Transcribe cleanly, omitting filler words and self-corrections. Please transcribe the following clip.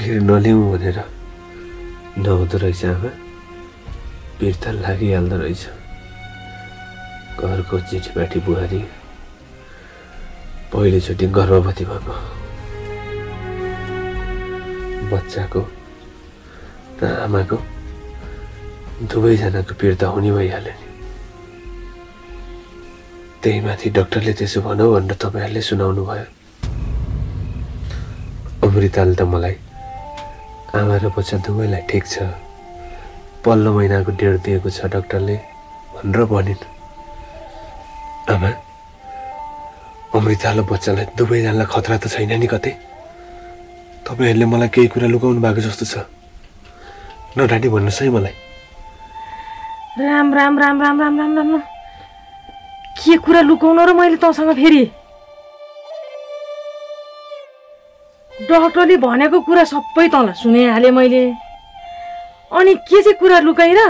फेरि नलिउँ भनेर नहुँदो रहेछ आमा। पिर त लागिहाल्दो रहेछ। घरको चिठीपाठी बुहारी पहिलोचोटि गर्भवती भएको। बच्चाको र आमाको दुवैजनाको पिर त हुने भइहाल्यो नि। त्यही माथि डाक्टरले त्यसो भनौ भनेर तपाईँहरूले सुनाउनु भयो। अमृताले त मलाई आमा र बच्चा दुवैलाई ठिक छ, पल्लो महिनाको डेट दिएको छ डाक्टरले भनेर भनिन्। आमा, अमृता र बच्चालाई दुवैजनालाई खतरा त छैन नि कतै? तपाईँहरूले मलाई केही कुरा लुकाउनु भएको जस्तो छ। नडाँडी भन्नुहोस् है मलाई। राम राम राम राम राम राम राम के कुरा लुकाउन र मैले तँसँग? फेरि डाक्टरले भनेको कुरा सबै तँलाई सुनाइहालेँ मैले। अनि के चाहिँ कुरा लुकाइ र?